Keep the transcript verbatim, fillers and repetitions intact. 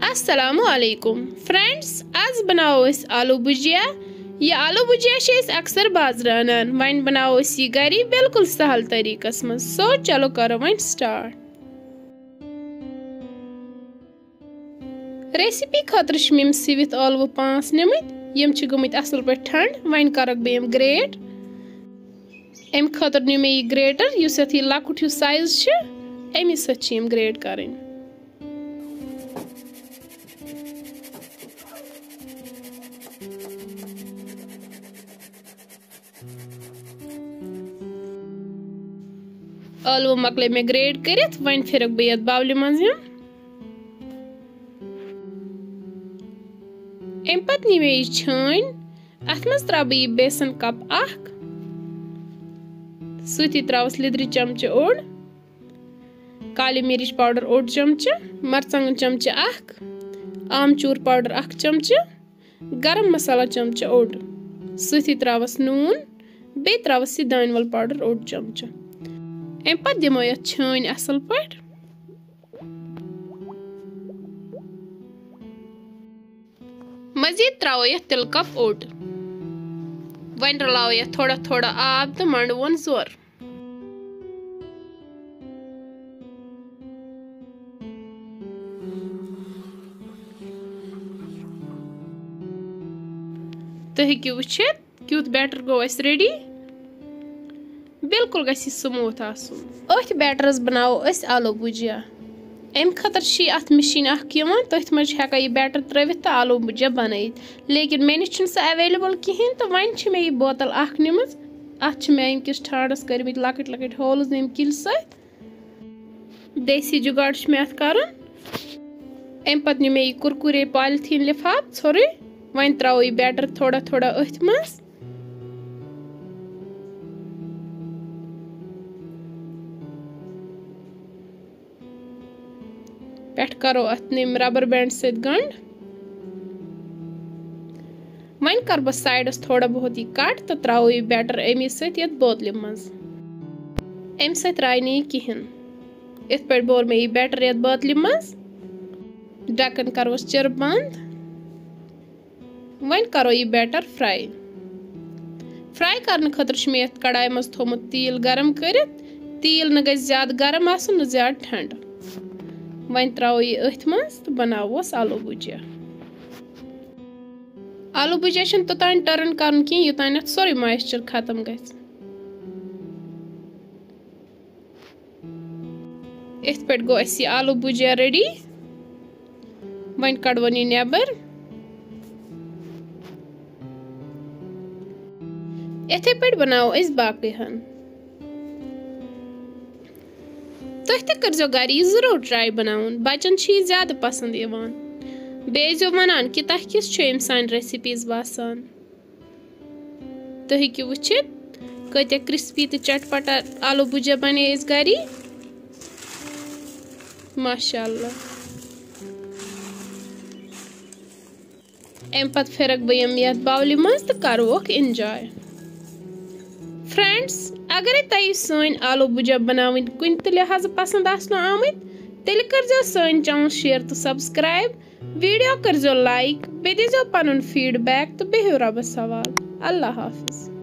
السلام علیکم فرینڈز، آز بناوو أسۍ آلو بُجیا۔ یہِ آلو بُجیا چھِ أسۍ اکثر بازرٕ انان، وۄنۍ بناوو أسۍ یہِ گری بالکل سہل طریقس منٛز۔ سو چلو کرو وۄنۍ سٹارٹ۔ ریسیپی خٲطرٕ چھِ مےٚ یِم سِوِتھ ٲلوٕ پانٛژھ نِمٕتۍ، یِم چھِ گٔمٕتۍ اَصٕل پٲٹھۍ ٹھنٛڈ۔ وۄنۍ کَرَکھ بہٕ یِم گرٛیٹ۔ اَمہِ خٲطرٕ نیوٗ مےٚ یہِ گرٛیٹَر، یُس یَتھ یہِ لۄکُٹ ہیوٗ سایز چھِ، اَمی سۭتۍ چھِ یِم گرٛیٹ کَرٕنۍ۔ ٲلوٕ مۄکلے مےٚ گرٛیٹ کٔرِتھ، وۄنۍ پھِرَکھ بہٕ یَتھ باولہِ منٛز یِم۔ اَمہِ پَتہٕ نی مےٚ یہِ چھٲنۍ، اَتھ منٛز ترٛاوٕ بہٕ یہِ بیسَن کپ اَکھ، سۭتی ترٛاوَس لیٚدرِ چمچہٕ اوٚڑ، کالی مرچ پاوڈر اوٚڑ چمچہٕ، مرژٕوانٛگن چمچہٕ اَکھ، آمچوٗر پاوڈر اَکھ چمچہٕ، گرم مسالہ چمچہٕ اوٚڑ، سۭتی ترٛاوَس نوٗن، بیٚیہِ ترٛاوَس یہِ دانہِ وَل پاوڈر اوٚڑ چمچہٕ۔ اَمہِ پَتہٕ دِمو یَتھ چھٲنۍ اَصٕل پٲٹھۍ۔ مزید ترٛاوو یَتھ تِلہٕ کپ اوٚٹ۔ وۄنۍ رلاوو یَتھ تھوڑا تھوڑا آب تہٕ منڈوون زور۔ تُہۍ ہیٚکِو وٕچھِتھ، کیُتھ بیٹر گوٚو اَسہِ ریڈی۔ بالکل گژھِ یہِ سموٗتھ آسُن۔ أتھۍ بیٹرس بناوو أسۍ آلو بُجیا۔ اَمہِ خٲطرٕ چھِ اَتھ مِشیٖن اَکھ یِوان، تٔتھۍ منٛز چھِ ہٮ۪کان یہِ بیٹر ترٲوِتھ تہٕ آلو بُجیا بنٲیِتھ۔ لیکن مےٚ نِش چھُنہٕ سُہ اویلیبل کِہیٖنۍ، تہٕ وۄنۍ چھِ مےٚ یہِ بوتل اَکھ نِمٕژ۔ اَتھ چھِ مےٚ اَمہِ کِس ٹھانڈس کٔرمٕتۍ لۄکٕٹۍ لۄکٕٹۍ ہولز ییٚمہِ کِلۍ سۭتۍ۔ دیسی جُگاڑ چھُ مےٚ اَتھ کَرُن۔ اَمہِ پَتہٕ نیوٗ مےٚ یہِ کُرکُرے پالیٖتھیٖن لِفاف ژھوٚرُے۔ وۄنۍ ترٛاوو یہِ بیٹر تھوڑا تھوڑا أتھۍ منٛز۔ پٮ۪ٹھٕ کَرو اَتھ نِم ربر بینڈ سۭتۍ گنٛڈ۔ وۄنۍ کَرٕ بہٕ سایڈَس تھوڑا بہت یہِ کَٹ تہٕ ترٛاوو یہِ بیٹر اَمی سۭتۍ یَتھ بوتلہِ منٛز۔ اَمہِ سۭتۍ راے نہٕ یہِ کِہیٖنۍ۔ یِتھ پٲٹھۍ بوٚر مےٚ یہِ بیٹر یَتھ بوتلہِ منٛز۔ ڈَکَن کَروس چِرٕ بنٛد۔ وۄنۍ کَرو یہِ بیٹر فراے۔ فراے کرنہٕ خٲطرٕ چھُ مےٚ یَتھ کڑایہِ منٛز تھوٚومُت تیٖل گرم کٔرِتھ۔ تیٖل نہٕ گژھِ زیادٕ گرم آسُن، نہٕ زیادٕ ٹھنڈٕ۔ وۄنۍ ترٛاوو یہِ أتھۍ منٛز تہٕ بناووس آلو بُجیا۔ آلو بُجیا چھُنہٕ توٚتام ٹٔرٕن کرُن کینٛہہ، یوٚتام اَتھ سورُے مویسچر ختم گژھِ۔ یِتھ پٲٹھۍ گوٚو اَسہِ یہِ آلو بُجیا ریڈی۔ وۄنۍ کڑوون یہِ نٮ۪بر۔ یِتھے پٲٹھۍ بناوو أسۍ باقٕے ہن۔ تُہۍ تہِ کٔرزیٚو گرِ یہِ ضروٗر ٹراے بناوُن، بچن چھِ یہِ زیادٕ پسند یِوان۔ بیٚیہِ ٲسۍزیٚو ونان کہِ تۄہہِ کِژھ چھِ یِم سانہِ ریسیپیز باسان۔ تُہۍ ہیٚکِو وٕچھِتھ کۭتیٛاہ کرسپی تہٕ چٹپٹہ آلو بُجیا بنے اَسہِ گری۔ ماشاء اللہ۔ اَمہِ پتہٕ پھِرکھ بہٕ یِم یَتھ باولہِ منٛز تہٕ کروکھ انجوے۔ فرینڈز، اگرے تۄہہِ سٲنۍ آلو بُجیا بناوٕنۍ کُنہِ تہِ لحاظہٕ پسند آسنو آمٕتۍ، تیٚلہِ کٔرزیٚو سٲنۍ چینل شیئر تہٕ سبسکرائب۔ ویڈیو کٔرزیٚو لائک، بیٚیہِ دیٖزیٚو پنُن فیڈ بیک تہٕ بِہِو رۄبس حوال۔ اللہ حافظ۔